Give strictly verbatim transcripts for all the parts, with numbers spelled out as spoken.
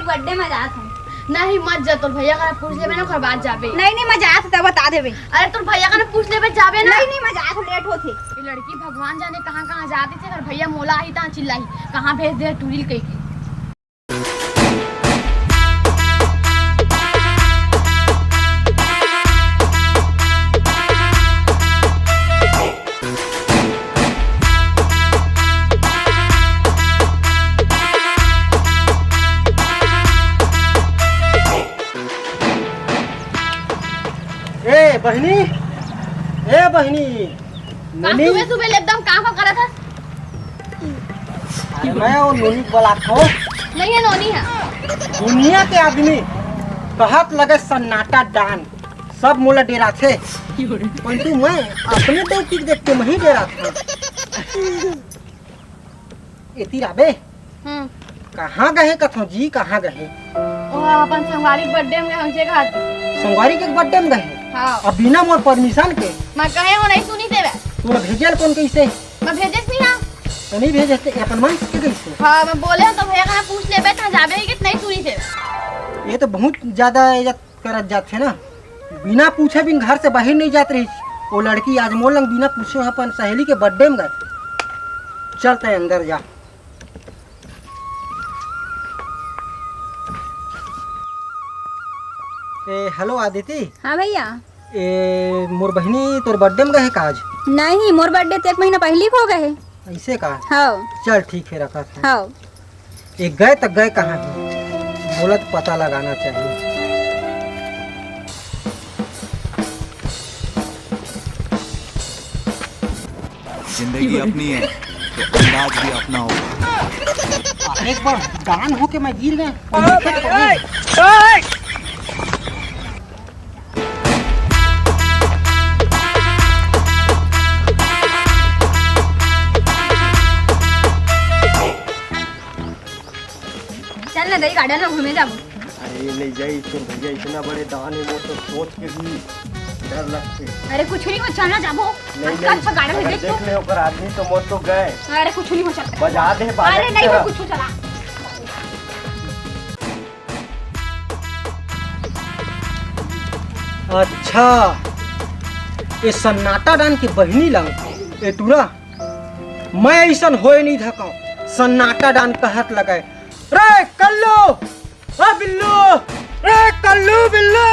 Birthday में जात हूँ। नहीं, मत जा, तोर भैया करा पूछ लेबे ना, ओकर बाद जाबे। नहीं, नहीं, मैं जात हूँ, तब बता देबे। अरे, तोर भैया करा पूछ लेबे, जाबे ना। नहीं, नहीं, मैं जात हूँ, लेट होथे। ये लड़की भगवान जाने कहाँ कहाँ जात हे, अगर भैया मोला आही, तहाँ चिल्लाही, "कहाँ भेज दे टूरी ल?" कहिके। ए बहिनी, ए बहिनी, का नोनी। सुबह सुबह ले एकदम का का करत हस? अरे मैं वो नोनी के बलात हूँ। नहीं है, नोनी है। दुनिया के आदमी कहत लगे सन्नाटा डान, सब मोला डेराथे। परंतु मैं अपने डौकी के देख के मैं ही डेरात हूँ। एती राबे। हम्म। कहाँ गए कथो जी, कहाँ गए? ओ, अपन संगवारी के बर्थडे में हमसे कहा। संगवारी के बर्थडे में गए? हाँ। अब बिना मोर परमिशन के? मैं कहे हो नहीं सुनी तेरा। तोला भेजल कौन कैसे? मैं भेजे नहीं हाँ। तो नहीं भेजे थे, अपन मन के कैसे? हाँ, मैं बोले हूँ तो भैया कहाँ पूछ लेबे, तो जाबे ही कि नहीं सुनी तेरा। ये तो बहुत ज्यादा ये करत जाथे ना, बिना पूछे बिन घर से बाहिर नहीं जात रहिस। वो लड़की आज मोर लंग बिना पूछे अपन सहेली के बर्थडे में गए। चल तैं अंदर जा। ए, हेलो आदिति। हाँ भैया। ए, मोर बहिनी तोर बर्थडे में गए हे का आज? नहीं, मोर बर्थडे तो एक महीना पहली हो गए हे। ऐसे का? हाँ। चल ठीक है, रखत हँव। हाँ। ये गए त गए कहाँ हे? मोला तो पता लगाना चाहिए। जिंदगी अपनी है तो अंदाज भी अपना होगा। एक बार डान होके मैं गिर गए। चल ना दही गार्डन में घूमे जाबो। अरे ले जाई तोर भैया, इतना बड़े डान हे, मोर तो सोच के भी डर लगथे। अरे कुछ नहीं हो, चल ना जाबो। नहीं, अच्छा, नहीं, अच्छा गार्डन में अगर देख तो। देख ले ओकर आदमी तो मोर तो गए। अरे कुछ नहीं हो, चल। बजा दे बालक अरे नहीं हो, का। कुछ चला। अच्छा, ये सन्नाटा डान के बहिनी ला, ए टूरा, मैं ऐसन होए नहीं धकाऊं। सन्नाटा डान कहत लगे, "रे कल्लू, ओ बिल्लू, रे कल्लू बिल्लू।"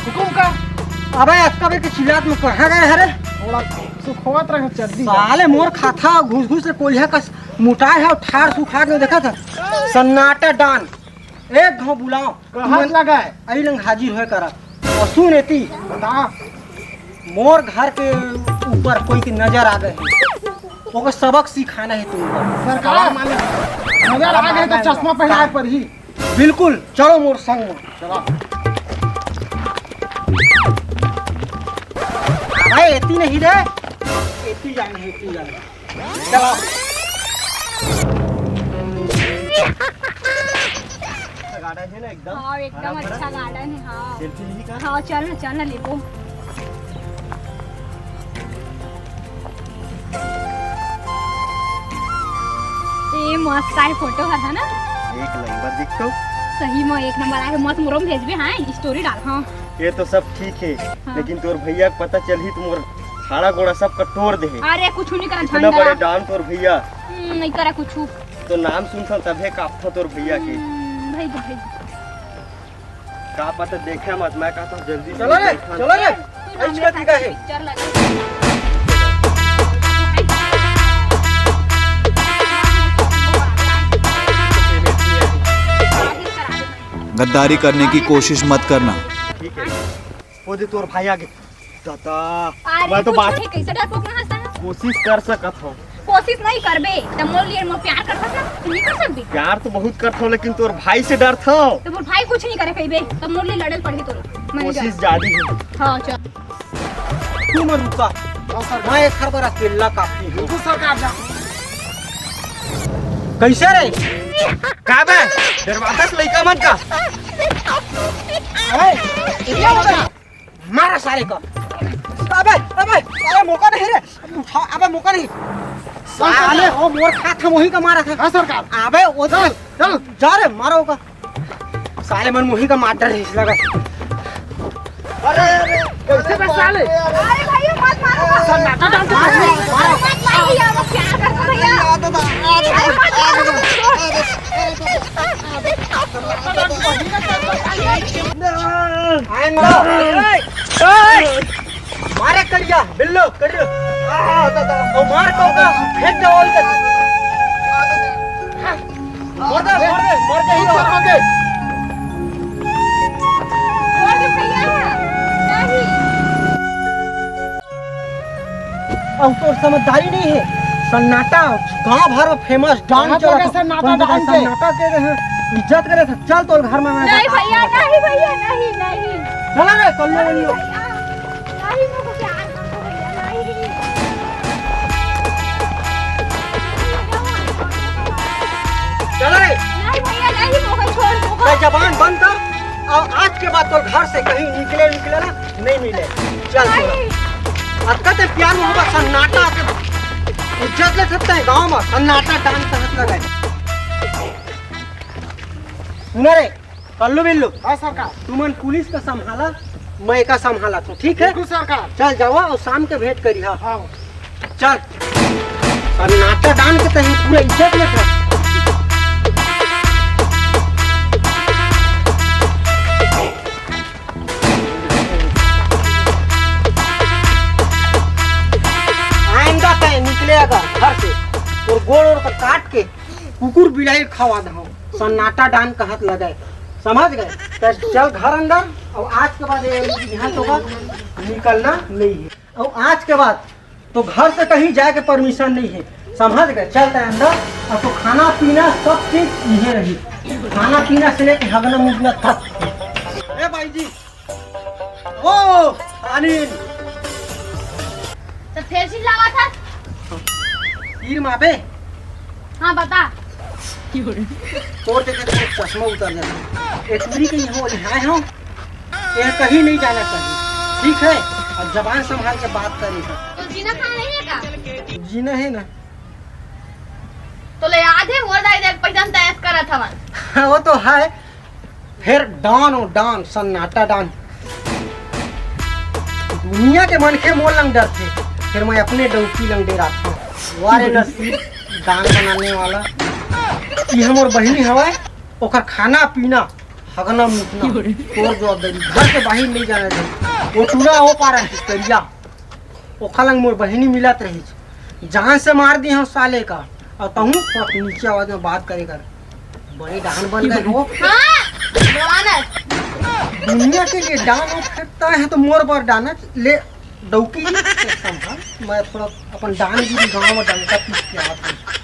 हुकुम का? अबे अतका बेर के चिल्लात में कहाँ गए हरे? थोड़ा सुखोत रहे चड्डी। साले मोर खाता घुस घुस ले कोलिहा कस मोटाए हे, ठाड़ सुखा के देखत हे। सन्नाटा डान, एक घाव बुलाओ। कहाँ तुमन लगाए? अई लंग हाजिर होए करा। और सुन एती। बता। मोर घर के ऊपर कोई के नजर आ गए हे। ओकर सबक सिखाना हे तुमको। सरकार, नजर आ गए तो चश्मा पहनाए पड़ही। बिल्कुल, चलो मोर संग में। चलो। अरे, एती नहीं रे। एती जान, एती जान। चलो। गार्डन है ना एकदम हाँ, एकदम हरा भरा। अच्छा गार्डन है, हाँ। सेल्फी ली का? हाँ, चल ना, चल ना, लेबो। ए, मस्त आए फोटो हर, है ना? एक नंबर दिख तो। सही में एक नंबर आए, मस्त मोरो में भेजबे, हाँ, स्टोरी डाल, हाँ। ये तो सब ठीक है, हाँ। लेकिन तोर भैया के पता चलही तो मोर हाड़ा गोड़ा सब कटोर दे है। अरे, कुछ नहीं करा, इतना झंडा। बड़े डान तोर भैया। हम्म, नहीं करा कुछ। तो नाम सुनथन तभे कापथन तोर भैया के। हम्म, भाई, भाई। का पता देखे मत, मैं कहता हूँ जल्दी से चलो रे, देखा। चलो रे। तू ना ऐसे मेरे कथी का साथ है? पिक्चर लगा। गद्दारी करने की कोशिश मत करना। ठीक है। वो दे तोर भाई आगे। दादा, अरे मैं तो कुछ बात नहीं, कैसे डरपोक ना हंसता है? कोशिश कर सकत हूँ। कोशिश नहीं करबे, त मोर लिए मोर प्यार कर सकत, तू नहीं कर सकबे। प्यार तो बहुत करत हूँ, लेकिन तोर भाई से डरत हूँ। तो मोर भाई कुछ नहीं करे कहिबे, त मोर लिए लड़ल पड़ही तोर। मैं कोशिश जादी है। हाँ, चल। तू मत रुका। मैं एक हर बार अकेला काफी हूँ। बिल्कुल सरकार जा। कैसे रे? का बे? दरवाजा से लइका मन का? अरे, ये क्या हो गया? मारा साले का। अबे, अबे, अबे मौका नहीं रे। उठा, अबे मौका नहीं। साले हो, मोर खात हम वही का मारा था। हाँ सरकार। अबे वो चल, चल। जा रे, मारो का। साले मन मुही का मार डर इस लगा। अरे, अरे, कैसे बे साले? अरे भैया, मत मारो। सन्नाटा डाल के मारो, मारो। मत मारो भैया, वो प्यार करता भैया। अरे मत मारो। आए ना। मारे करिया, बिल्लो, करिया। आ, दादा। ओ मार को का, फेंक दे, और कर। मार दे, मार दे, मार दे, ही मार दे। छोड़ दे भैया, नहीं। अब तो समझदारी नहीं है। सन्नाटा, गांव भर में फेमस डांस कहाँ चला था। सन्नाटा डांस के? सन्नाटा के रहे हैं। इज्जत करे थे। चल तो घर में मैं नहीं बता भैया, नहीं भैया, नहीं, नहीं। चला रे, कल नहीं, नहीं। भैया। नहीं, मोको प्यार मत दो भैया, नहीं। चल रे। नहीं भैया, नहीं, मोको छोड़, मोको। ते जबान बंद कर, और आज के बाद तो घर से कहीं निकले, निकले ना, नहीं मिले। चल, नहीं। छोड़ा। अतका ते प्यार मोहब्बत सन्नाटा के इज्जत ले सकते हैं गांव में, सन्नाटा डांस करत लगे। सुना रे, कल्लू बिल्लू। हाँ सरकार। तुमन पुलिस का संभाला, मैं का संभाला तू, ठीक है? बिल्कुल सरकार। चल जावा और शाम के भेंट करी, हाँ। हाँ। चल। सन्नाटा डांस के तहीं पूरा इज्जत लेत रहा। आइंदा तय निकले अगर घर से, तोर गोड़ ओड़ का काट के कुकुर बिलाई खवा दहो। सन्नाटा डांस कहत लगे, समझ गए? तो चल घर अंदर, और आज के बाद ये यहाँ तो निकलना नहीं है। और आज के बाद तो घर से कहीं जाए के परमिशन नहीं है, समझ गए? चल तय अंदर, और तो खाना पीना सब चीज इहे रही, खाना पीना से लेके हगना मुतना तक। ए भाई जी, ओ अनिल, तो फेर चिल्लावा था। तीर मापे। हाँ, बता। तोर देखे तो चश्मा उतर जाता। ए टूरी के यहाँ ओलिहाए हो, ये कहीं नहीं जाना चाहिए, ठीक है? और जबान संभाल के बात करी। तो जीना खाना नहीं है का? जीना है ना। तो ले याद है, मोर दाई देख पैसा तैस करत हवन। हाँ, वो तो है। फिर डॉन हो, डॉन, सन्नाटा डॉन। दुनिया के मनखे मोर लंग डरथे, फिर मैं अपने डौकी लंग डेराथंव। वारे नसीब, डांग बनाने वाला। ये हमर बहिनी हवय, ओकर खाना पीना, हगना मुतना, तोर जवाबदारी। घर के बाहिर नहीं जाना चाहिए। वो टूरा हो पा रहा है, करिया। ओखर लंग मोर बहिनी मिलत रहिस, जान से मार दिए हो साले का। और तहूँ थोड़ा नीचे आवाज में बात करे कर, बड़े डान बन गए हो। हाँ, जवान है। दुनिया के लिए डान हो फेंकता है तो मोर बर डान ले डौकी जी, संभाल। मैं थोड़ा अपन डान जी गाँव में डंका पीस के आवत हूँ।